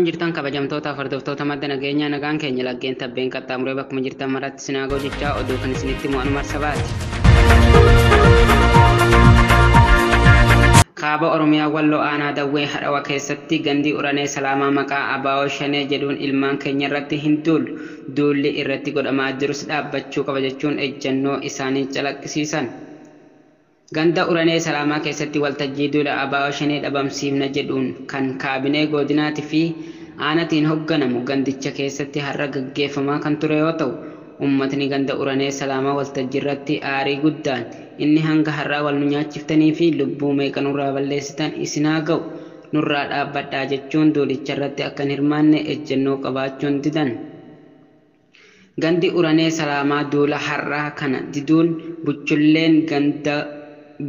Akkam jirtan kabajamtootaaf hordoftoota madda nageenyaa, nagaan keenya laggeen tabbeen qaxxaamuree bakkuma jirtan maratti sinaagoo jechaa oduu kan isinitti mo'an marsabaati. Kaaba Oromiyaa Walloo Aanaa Dawwee Hadhawa keessatti gandi Uranee Salaamaa maqaa Abaa'oo Shanee jedhuun ilmaan keenya irratti hin duullu, duulli irratti godhamaa jirus dhaabbachuu qaba jechuun ejjennoo isaanii calaqqisiisan. Ganda Uranee Salaamaa keessatti waltajjii duula Abaa'oo Shanee dhabamsiifna jedhuun kan kaabinee godinaatii fi aanatiin hoogganamu gandicha keessatti har'a gaggeeffamaa kan ture yoo ta'u, uummatni ganda Uranee Salaamaa waltajjii irratti aarii guddaan inni hanga har'aa wal nu nyaachiftanii fi lubbuu meeqa nurraa balleessitan isin haa ga'u, nurraa dhaabbadhaa jechuun duulicha irratti akka hin hirmaanne ejjennoo qabaachuun didan. Gandi Uranee Salaamaa duula har'aa kana diduun buchulleen ganda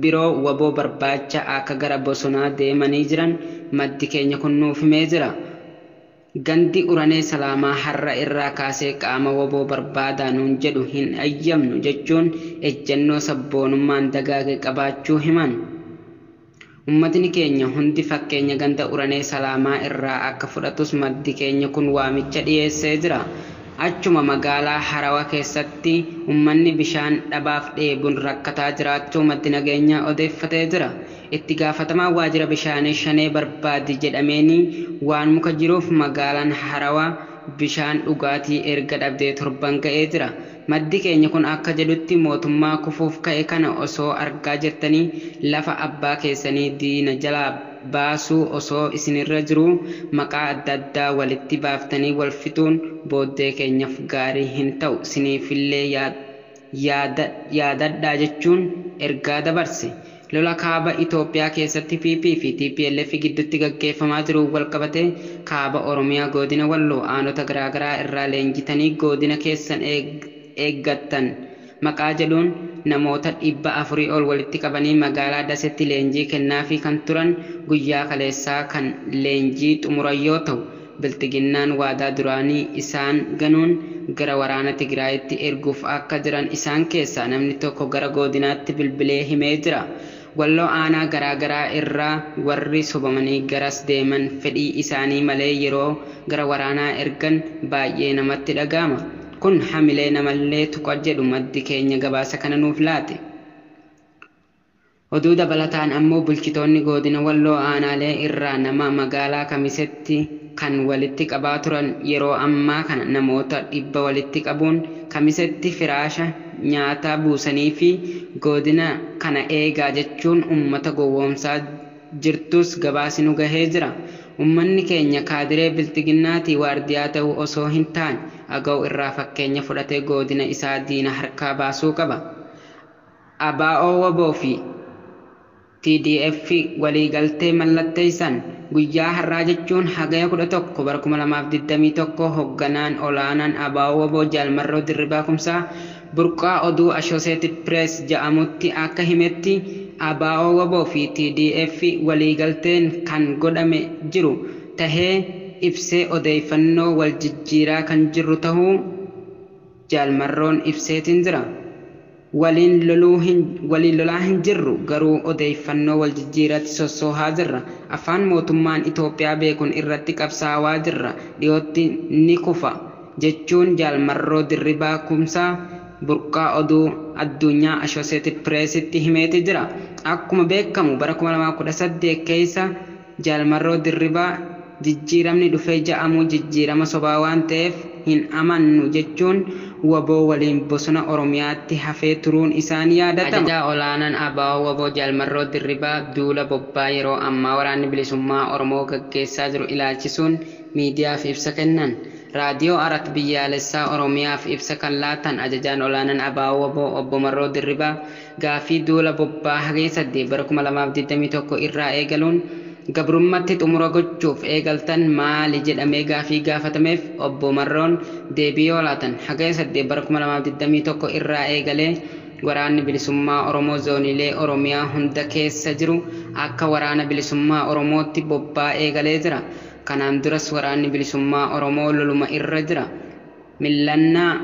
biroo waboo barbaacha akka gara bosonaa deemanii jiran maddi keenya kun nuuf himee jira. Gandi Uranee Salaamaa har'a irraa kaasee qaama waboo barbaadaa nuun jedhu hin ayyamnu jechuun ejjennoo sabboonummaan dagaage qabaachuu himan. Uummatni keenya hundi fakkeenya ganda Uranee Salaamaa irraa akka fudhatus maddi keenya kun waamicha dhiyeessee jira. Achuma magaalaa Harawa keessatti uummanni bishaan dhabaaf dheebuun rakkataa jiraachuu maddi nageenyaa odeeffatee jira. Itti gaafatamaan waajjira bishaanii Shanee barbaadi jedhameenii waan muka jiruuf magaalaan Harawa bishaan dhugaatii erga dhabdee torban ga'ee jira. Maddi keenya kun akka jedhutti mootummaa kufuuf ka'e kana osoo argaa jirtanii lafa abbaa keessanii diina jalaa baasuu osoo isinirra jiruu maqaa adda addaa walitti baaftanii wal fixuun booddee keenyaaf gaarii hin ta'u, isiniifillee yaadadhaa jechuun ergaa dabarse. Lola kaaba Itoophiyaa keessatti PP fi TPLF gidduutti gaggeeffamaa jiruun wal qabatee kaaba Oromiyaa godina Walloo aanota garaagaraa irraa leenjitanii godina keessan eeggattan maqaa jedhuun namoota 400 ol walitti qabanii magaalaa Dasetti leenjii kennaafii kan turan guyyaa kaleessaa kan leenjii xumuran yoo ta'u, biltiginnaan waadaa duraanii isaan ganuun gara waraana Tigraayitti erguuf akka jiran isaan keessaa namni tokko gara godinaatti bilbilee himee jira. Walloo aanaa garaagaraa irraa warri sobamanii garas deeman fedhii isaanii malee yeroo gara waraanaa ergan baay'ee namatti dhaga'ama. Kun hamilee namallee tuqa jedhu maddi keenya gabaasa kana nuuf laate. Oduu dabalataan ammoo bulchitoonni godina Walloo aanaalee irraa nama magaalaa Kamisetti kan walitti qabaa turan yeroo ammaa kana namoota 100 walitti qabuun Kamisetti firaasha nyaataa buusanii fi godina kana eegaa jechuun uummata gowwoomsaa jirtus gabaasi nu gahee jira. Uummanni keenya kaadiree biltiginnaatii waardiyaa ta'uu osoo hin taane Agaw irraa fakkeenya fudhatee godina isaa diina harkaa baasuu qaba. Abaa'oo Waboo fi TDF waliigaltee mallatteessan guyyaa har'aa jechuun hagaya 11 bara 2021 hoogganaan olaanaan Abaa'oo Waboo Jaalmarroo Dirribaa Kumsaa burqaa oduu Associated Press jedhamutti akka himetti Abaa'oo Waboo fi TDF waliigalteen kan godhame jiru tahee ibsee odeeffannoo wal jijjiiraa kan jirru tahuu Jaalmarroon ibseetiin jira. Waliin lolaa hin jirru garuu odeeffannoo wal jijjiiraatti sossoohaa jirra. Afaan mootummaan Itoophiyaa beekuun irratti qabsaawaa jirra. Dhiyootti ni kufa jechuun Jaalmarroo Dirribaa Kumsaa burqaa oduu addunyaa Associated Pressitti himeeti jira. Akkuma beekamu bara 2018 keessa Jaalmarroo Dirribaa jijjiiramni dhufee ja'amu jijjiirama sobaa waan ta'eef hin amannu jechuun waboo waliin bosona Oromiyaatti hafee turuun isaan yaadatama. Ajajaa olaanaan Abaa'oo Waboo Jaalmarroo Dirribaa duula bobbaa yeroo ammaa waraanni bilisummaa Oromoo gaggeessaa jiru ilaalchisuun miidiyaaf ibsa kennan. Raadiyoo Arat biyyaalessaa Oromiyaaf ibsa kan laatan ajajaan olaanaan Abaa'oo Waboo Obbo Marroo Dirribaa gaafii duula bobbaa hagee 8 bara 2021 irraa eegaluun gabrummaatti xumura gochuuf eegaltan maali jedhamee gaafii gaafatameef Obbo Marroon deebii yoo laatan hagaya 8 bara 2021 irraa eegalee waraanni bilisummaa Oromoo zoonilee Oromiyaa hunda keessa jiru akka waraana bilisummaa Oromootti bobbaa eegalee jira. Kanaan duras waraanni bilisummaa Oromoo loluma irra jira. Millannaa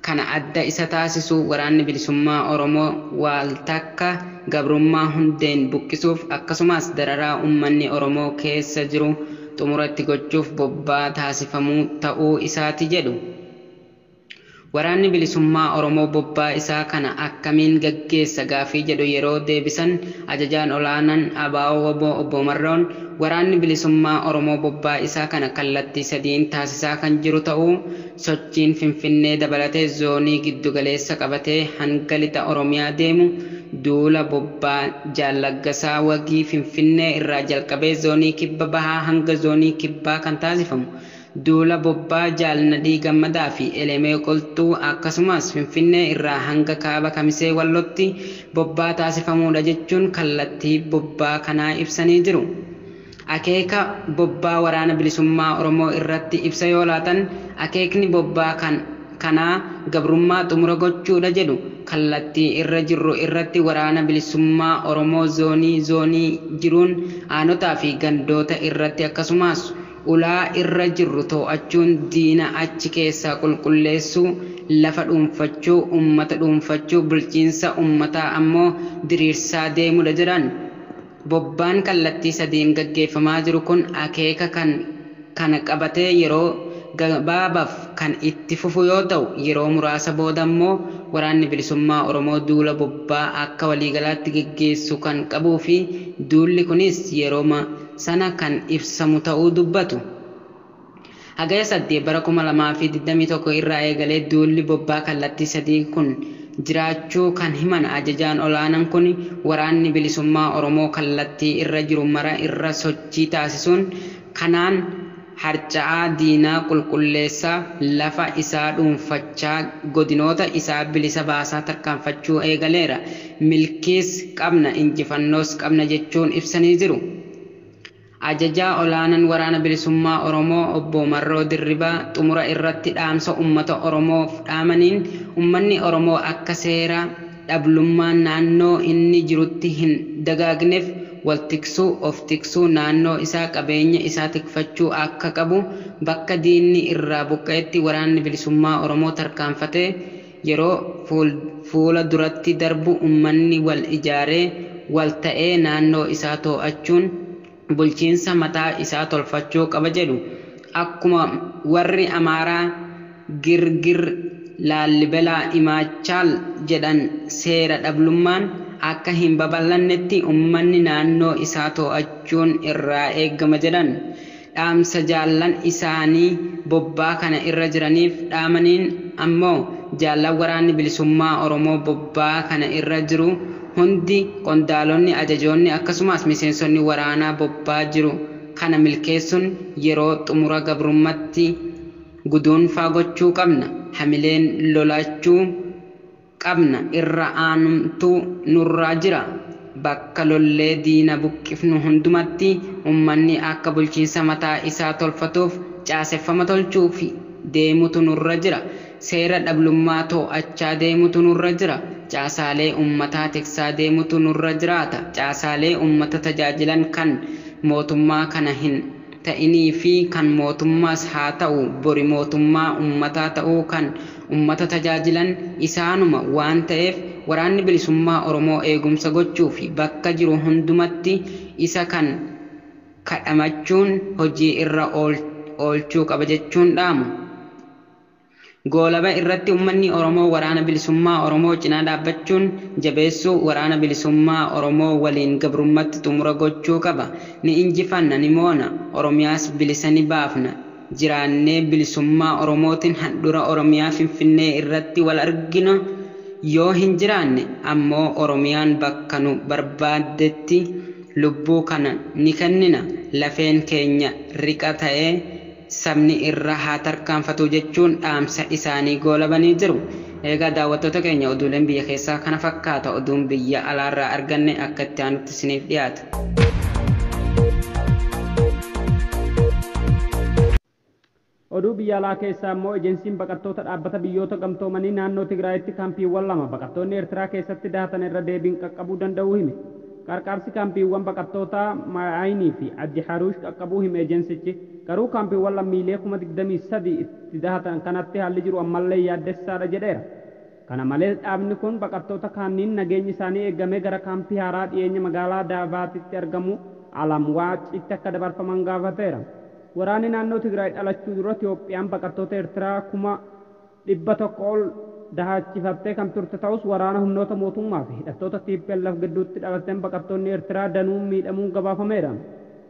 kana adda isa taasisu waraanni bilisummaa Oromoo waaltakka gabrummaa hundeen buqqisuuf akkasumas dararaa uummanni Oromoo keessa jiru xumura itti gochuuf bobbaa taasifamuu ta'uu isaati jedhu. Waraanni bilisummaa Oromoo bobbaa isaa kana akkamiin gaggeessa gaafii jedhu yeroo deebisan, ajajaan olaanaan ABO WBO Obbo Marroon waraanni bilisummaa Oromoo bobbaa isaa kana kallattii sadiin taasisaa kan jiru ta'uu, sochiin Finfinnee dabalatee zoonii giddugaleessa qabatee hanga lixa Oromiyaa deemu, duula bobbaa Jaallaggasaa Wagii Finfinnee irraa jalqabee zoonii kibba bahaa hanga zoonii kibbaa kan taasifamu, duula bobbaa Jaalnadhii Gammadaa fi Elemee Qolxuu, akkasumas Finfinnee irraa hanga kaaba Kamisee Wallootti bobbaa taasifamuudha jechuun kallattii bobbaa kanaa ibsanii jiru. Akeeka bobbaa waraana bilisummaa Oromoo irratti ibsa yoo laatan, akeekni bobbaa kanaa gabrummaa xumura gochuudha jedhu. Kallattii irra jirru irratti waraana bilisummaa Oromoo zoonii zoonii jiruun aanotaa fi gandoota irratti, akkasumas ulaa irra jirru to'achuun diina achi keessaa qulqulleessuu, lafa dhuunfachuu, ummata dhuunfachuu, bulchiinsa ummataa ammoo diriirsaa deemudha jedhan. Bobbaan kallattii sadiin gaggeeffamaa jiru kun akeeka kan kana qabatee yeroo gabaabaaf kan itti fufu yoo ta'u, yeroo muraasa booda immoo waraanni bilisummaa Oromoo duula bobbaa akka waliigalaatti gaggeessu kan qabuu fi duulli kunis yeroo sana kan ibsamu ta'uu dubbatu. Hagaya 8 bara 2021 irraa eegalee duulli bobbaa kallattii sadii kun jiraachuu kan himan ajajaan olaanaan kun, waraanni bilisummaa Oromoo kallattii irra jiru mara irra sochii taasisuun kanaan harca'aa diinaa qulqulleessaa, lafa isaa dhuunfachaa, godinoota isaa bilisa baasaa tarkaanfachuu eegaleera. Milkiis qabna, injifannoos qabna jechuun ibsanii jiru. Ajajaa olaanaan waraana bilisummaa Oromoo Obbo Marroo Dirribaa xumura irratti dhaamsa uummata Oromoof dhaamaniin, uummanni Oromoo akka seera dhablummaan naannoo inni jirutti hin dagaagneef wal tiksuu, of tiksuu, naannoo isaa qabeenya isaa tikfachuu akka qabu, bakka diinni irraa buqqa'etti waraanni bilisummaa Oromoo tarkaanfatee yeroo fuula duratti darbu uummanni wal ijaaree wal ta'ee naannoo isaa to'achuun bulchiinsa mataa isaa tolfachuu qaba jedhu. Akkuma warri Amaaraa girgir Laallibelaa Imaachaal jedhan, seera dhablummaan akka hin babal'annetti uummanni naannoo isaa to'achuun irraa eegama jedhan. Dhaamsa jaallan isaanii bobbaa kana irra jiraniif dhaamaniin ammoo, jaallan waraanni bilisummaa Oromoo bobbaa kana irra jiru hundi, qondaalonni, ajajoonni, akkasumas miseensonni waraanaa bobbaa jiru kana milkeessuun yeroo xumura gabrummaatti guduunfaa gochuu qabna. Hamileen lolachuu qabna. Irra aanumtu nurra jira. Bakka lollee diina buqqifnu hundumatti uummanni akka bulchiinsa mataa isaa tolfatuuf caaseffama tolchuuf deemutu nurra jira. Seera dhablummaa to'achaa deemutu nurra jira. Caasaalee uummataa tiksaa deemutu nurra jiraata. Caasaalee uummata tajaajilan kan mootummaa kana hin ta'inii fi kan mootummaas haa ta'u bori mootummaa uummataa ta'uu kan uummata tajaajilan isaanuma waan ta'eef, waraanni bilisummaa Oromoo eegumsa gochuu fi bakka jiru hundumatti isa kan kadhamachuun hojii irra oolchuu qaba jechuun dhaamu. Goolaba irratti uummanni Oromoo waraana bilisummaa Oromoo cinaa dhaabbachuun jabeessuu, waraana bilisummaa Oromoo waliin gabrummaatti xumura gochuu qaba. Ni injifanna, ni moona, Oromiyaas bilisa ni baafna. Jiraannee bilisummaa Oromootiin handhuura Oromiyaa Finfinnee irratti wal argina. Yoo hin jiraanne ammoo Oromiyaan bakka nu barbaaddetti lubbuu kana ni kennina. Lafeen keenya riqa ta'ee sabni irra haa tarkaanfatu jechuun dhaamsa isaanii goolabanii jiru. Egaa daawwattoota keenya, oduuleen biyya keessaa kana fakkaata. Oduun biyya alaarraa arganne akka itti aanutti isiniif dhiyaata. Oduu biyya alaa keessaa immoo, ejensiin baqattoota dhaabbata biyyoota gamtoomanii naannoo Tigraayitti kaampiiwwan lama baqattoonni Eertiraa keessatti dahatan irra deebiin qaqqabuu danda'uu hime. Qarqaarsi kaampiiwwan baqattootaa Maayinii fi Addi Haruush qaqqabuu hime ejensichi. Garuu kaampiiwwan lammiilee 23,000 itti dahatan kanatti haalli jiru ammallee yaaddessaadha jedheera. Kana malees dhaabni kun baqattoota kaanniin nageenyi isaanii eegamee gara kaampii haaraa dhiyeenya magaalaa Daabaatitti argamu Alamwaacitti akka dabarfaman gaafateera. Waraanni naannoo Tigraay dhalachuu dura Itoophiyaan baqattoota Eertiraa 100,000 ol dahachifattee kan turte ta'us waraana humnoota mootummaa fi hidhattoota TPLF gidduutti dhalateen baqattoonni Eertiraa danuun miidhamuun gabaafameera.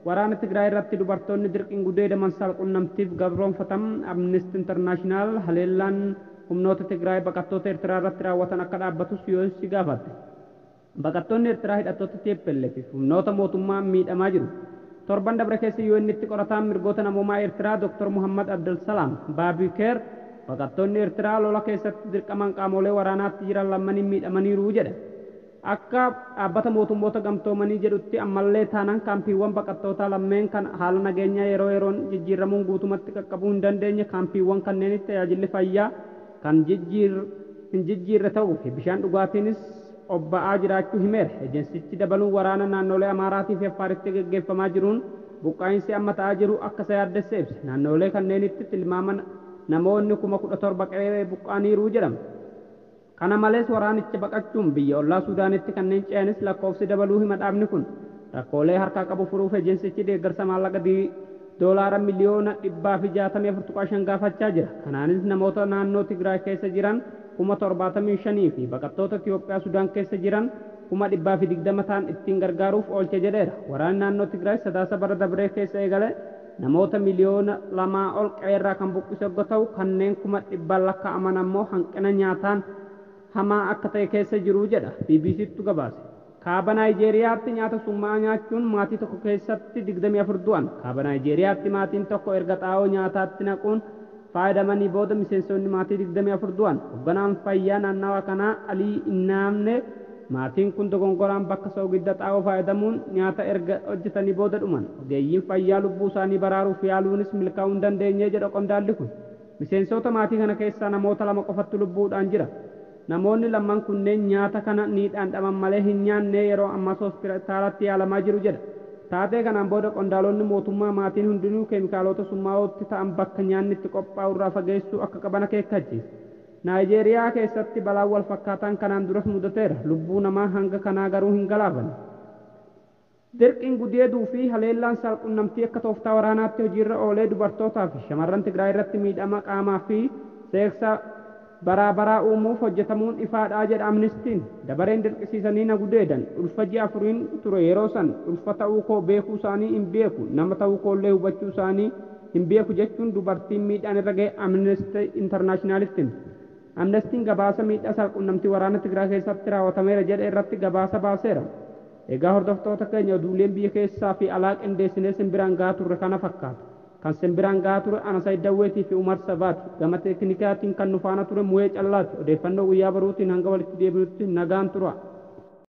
Waraana Tigraay irratti dubartoonni dirqiin gudeedaman saalqunnamtiif gabroonfatan. Amnesty International haleellaan humnoota Tigraay baqattoota Eertiraa irratti raawwatan akka dhaabbatus yoo si gaafatte. Baqattoonni Eertiraa hidhattoota TPLF fi humnoota mootummaa miidhamaa jiru. Torban dabre keessa UN'tti qorataan mirgoota namoomaa Eertiraa Dr. Muhammad Abdulsalaam Baabikeer baqattoonni Eertiraa lola keessatti dirqamaan qaamolee waraanaatti jiran lamaniin miidhamaniiru jedhe. Akka dhaabbata mootummoota gamtoomanii jedhutti ammallee taanaan kaampiiwwan baqattootaa lammeen kan haala nageenyaa yeroo yeroon jijjiiramuun guutumatti qaqqabuu hin dandeenye kaampiiwwan kanneenitti tajaajilli fayyaa kan hin jijjiirre ta'uu fi bishaan dhugaatiinis obba'aa jiraachuu himeera. Ejensichi dabaluun waraana naannolee Amaaraatii fi Affaaritti gaggeeffamaa jiruun buqqaa'iinsi amma ta'aa jiru akka isa yaaddesse ibse. Naannolee kanneenitti tilmaama namoonni 17,000 qe'ee buqqaaniiru jedhama. Kana malees waraanicha baqachuun biyya ollaa Suudaanitti kanneen ce'anis lakkoofsi dabaluu hima dhaabni kun. Rakkoolee harkaa qabu furuuf ejensichi deeggarsa maallaqa doolaara 164.5 miliyoona gaafachaa jira. Kanaanis namoota naannoo Tigraay keessa jiran 75,000 fi baqattoota Itoophiyaa Sudaan keessa jiran 120,000 ta'an ittiin gargaaruuf oolche jedheera. Waraanni naannoo Tigraay sadaasa bara dabree keessa eegale namoota 2 miliyoona ol qe'eerraa kan buqqise yoo ta'u kanneen 100,000 lakkaa'aman ammoo hanqina nyaataan hamaa akka ta'e keessa jiru jedha BBCttu gabaase. Kaaba Naayijeeriyaatti nyaata summaa'aa nyaachuun maatii tokko keessatti 24 du'an. Kaaba Naayijeeriyaatti maatiin tokko erga xaa'oo nyaataatti naquun faayidamanii booda miseensonni maatii 24 du'an. Hoogganaan fayyaa naannawa kanaa Alii Innaamne maatiin kun dogongoraan bakka soogidda xaa'oo fayyadamuun nyaata erga hojjetanii booda dhuman. Ogeeyyiin fayyaa lubbuu isaanii baraaruuf yaaluunis milkaa'uu hin dandeenye jedha qondaalli kun. Miseensota maatii kana keessaa namoota lama qofattu lubbuudhaan jira. Namoonni lamman kunneen nyaata kana ni dhandhaman malee hin nyaanne, yeroo ammas hospitaalatti yaalamaa jiru jedha. Taatee kanaan booda qondaalonni mootummaa maatiin hundinuu keemikaalota summaa'ootti ta'an bakka nyaanni itti qophaa'u irraa fageessuu akka qaban akeekkachiise. Naayijeeriyaa keessatti balaan wal fakkaataan kanaan duras mudateera. Lubbuu namaa hanga kanaa garuu hin galaafanne. Dirqiin gudeeduu fi haleellaan saalqunnamtii akka tooftaa waraanaatti hojiirra oolee dubartootaa fi shamarran Tigraay irratti miidhama qaamaa fi seeksa baraa baraa uumuuf hojjetamuun ifaadhaa jedha Amnistiin. Dabareen dirqisiisanii na gudeedan. Ulfa ji'a afuriin ture yeroo san. Ulfa ta'uu koo beekuu isaanii hin beeku. Nama ta'uu koollee hubachuu isaanii hin beeku jechuun dubartiin miidhaan irra ga'e Amnesty Internationalitti himte. Amnestiin gabaasa miidhaa saalqunnamtii waraana Tigraay keessatti raawwatameera jedhe irratti gabaasa baaseera. Egaa hordoftoota keenya, oduuleen biyya keessaa fi alaa qindeessinee simbiraan gahaa turre kana fakkaata. Kan simbiraan gahaa ture Ana Dawweetii fi Umar Sabaati. Gama teeknikaatiin kan nu faana ture Mu'ee Callaati. Odeeffannoo guyyaa baruutiin hanga walitti deebinutti nagaan tura.